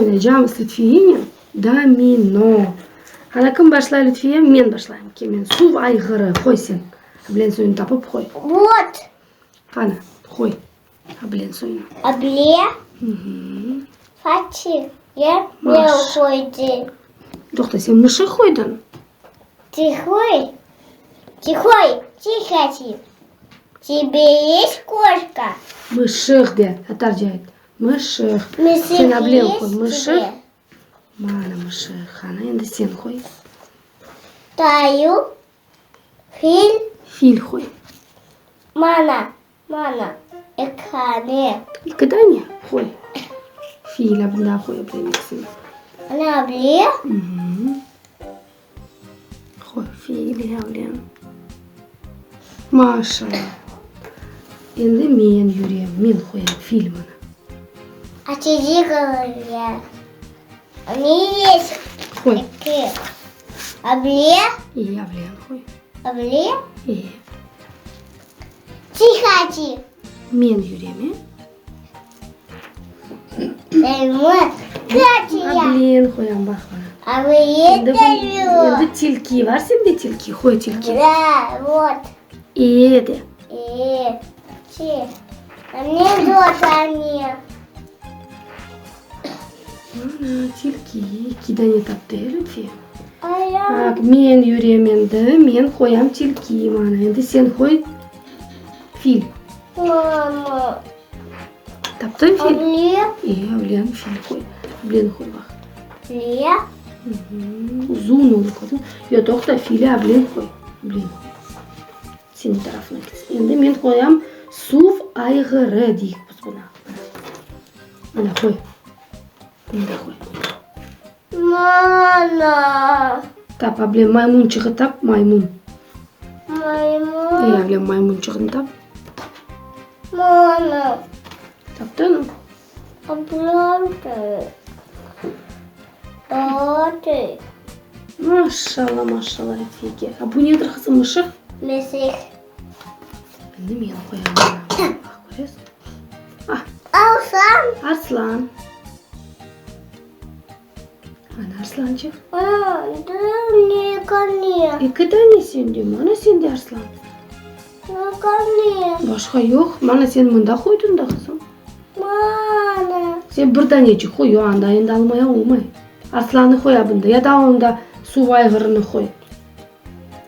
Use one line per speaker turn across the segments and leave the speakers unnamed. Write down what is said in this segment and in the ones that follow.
oynaycamız Lütfiyenen domino. Qana kim başlay Lütfiye? Men başlayım. Ki men suv ayğırı. Qoy sen. Ablen suyunı tapıp qoy.
Vot.
Qana, qoy. Ablen suyunı.
Able. Fatih. Ya men qoydım.
Toqta, sen mışıq qoydıñ?
Tihoy. Tihoy. Tihati. Tebe есть koşka?
Mışıq de, tatarca ayt. Mışıq.
Mışıq
Sen ablen qoy.
есть
Mışıq.
tebe?
Mana mışıq. Qana, endi sen qoy.
Tayu. Fil.
Fil qoy.
Mana. Mana. Ekane.
Eki dane qoy. Fil, abında qoy ablen ekisini.
Ana able.
Qoy fil, ablen. Maşallah. Endi men yürem, men qoyam fil mana.
A tezi qoyam. Ne есть?
Qoy.
Eki. Able.
İyi, ablen qoy.
Able.
İyi.
Tihati.
Men yürem, e? Ablen qoyam, baq mana. Endi, endi tilki var sende tilki, qoy tilki.
Da, vot.
E de.
E, ti. Ne вот они.
Mana tilki, eki dane taptı, Lütfiye. Tak, men yürem endi, men qoyam tilki, mana endi sen qoy fil.
Mama.
Taptıñ fil?
Avliya.
E, avliyanı fil qoy. Avliyanı qoy baq.
Avliya.
Uzun oldı kördiñ. Yoq, toqta, fili avliyan qoy. Avliyan qoy. Seniñ tarafına ketsin. Endi men qoyam suv ayğırı deyik biz buna. Mana qoy. Mında qoy.
Mana.
Tap, avliya, maymunçığı tap, maymun.
Maymun.
E, avliya, maymunçığını tap.
Mana.
Taptıñmı?
Ablandı. Doğdu.
Maşallah, maşallah, Lütfiyege. A bu nedir, qızım, mışıq?
Mışıq.
Endi men qoyam buna. Baq, köresiñ? Ah.
Arslan.
Arslan. Ana arslançıq. Eki dane sende, mana sende arslan. Başqa yoq, mana sen mında qoydıñ da, qızım. Sen bir daneçik qoy, yoq, anda endi almaya olmay. Arslanı qoy a bunda, ya da onda suv ayğırını qoy.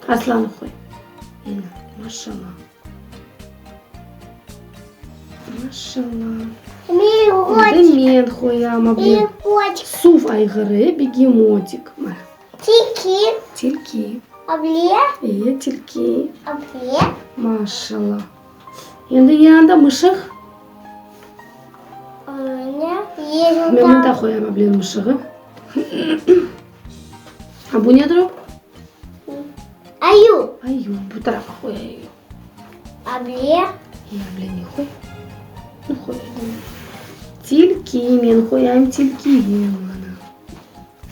Arslanı qoy. Ene, maşallah. Maşallah. Endi men qoyam, abla. Suv ayğırı, begemotik. Mana.
Tilki.
Tilki.
Abla.
E, tilki.
Abla.
Maşallah. Endi yanında mışıq. Men mında qoyam ablanıñ mışığı. A bu nedir o?
Ayu.
Ayu. Bu tarafa qoy ayu.
Able.
E, able ne qoy? Ne qoy? Tilki, men qoyayım tilki, mana.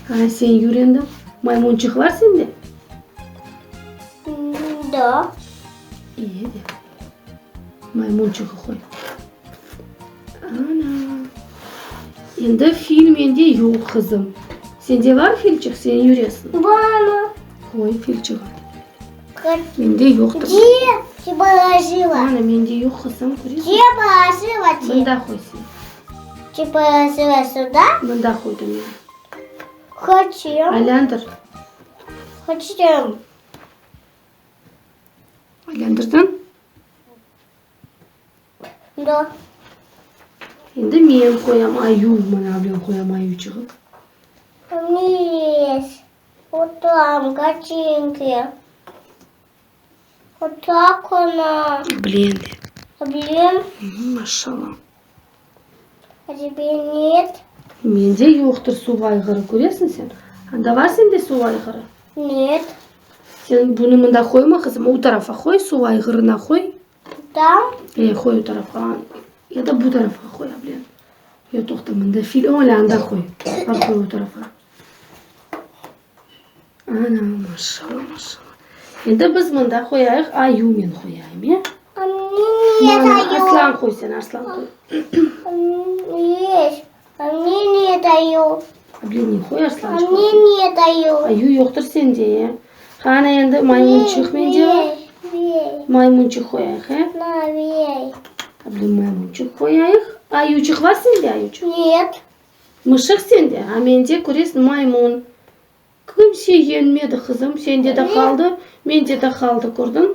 Ha, sen yür endi. Maymunçıq var sende?
Da.
İyi de. Maymunçığı qoy. Ana. Endi fil mende yoq, qızım. Sende var filçik, sen yüresiñ.
Var.
Qoy filçiği. Mende yoqtır.
Te положила.
Ana, mende yoq, qızım, köresiñ.
Te положила te.
Mında qoy sen.
Te положила сюда.
Mında qoydım men.
Хочу.
Aylandır.
Хочу.
Aylandırdıñ?
Da.
Endi men qoyam ayu, mana ben qoyam ayuçığı.
Есть. Вот там картинки. Вот так она.
Блин.
Блин.
Maşallah.
A тебе нет?
Mende yoqtır suv ayğırı, köresiñ sen? Anda var sende suv ayğırı?
Нет.
Sen bunı mında qoyma, qızım, o tarafa qoy, suv ayğırına qoy.
Там?
E, qoy o tarafa. Ya da bu tarafa qoy, ablen. Yoq, toqta, mında fil, öyle anda qoy. Bar qoy o tarafa. Ana, maşallah, maşallah. Endi biz mında qoyayıq, ayu men qoyayım, e?
Нет,
Mana,
ayu.
Arslan qoy sen, arslan qoy.
Есть. A mne net ayu.
Able ne qoy arslançıq?
A mne net ayu.
Ayu yoqtır sende. Qana endi maymunçıq mende bar. Maymunçıq qoyayıq, he? Able maymunçıq qoyayıq. Ayuçıq bar sende, ayuçıq?
Net.
Mışıq sende, a mende köresiñ maymun. Kimse yeñmedi, qızım, sende de qaldı, mende de qaldı, kördiñ?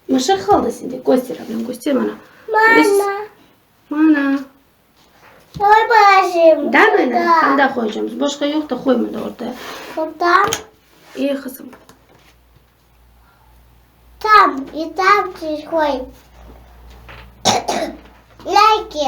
Mışıq qaldı sende. Köster, ablam, köster mana.
Mana.
Mana.
Qoy balaşım.
Da, mana, anda qoyacağımız. Başqa yoq da, qoy mında ortaya.
Orta.
E, qızım.
Tam, i tam qoy. Lâyki.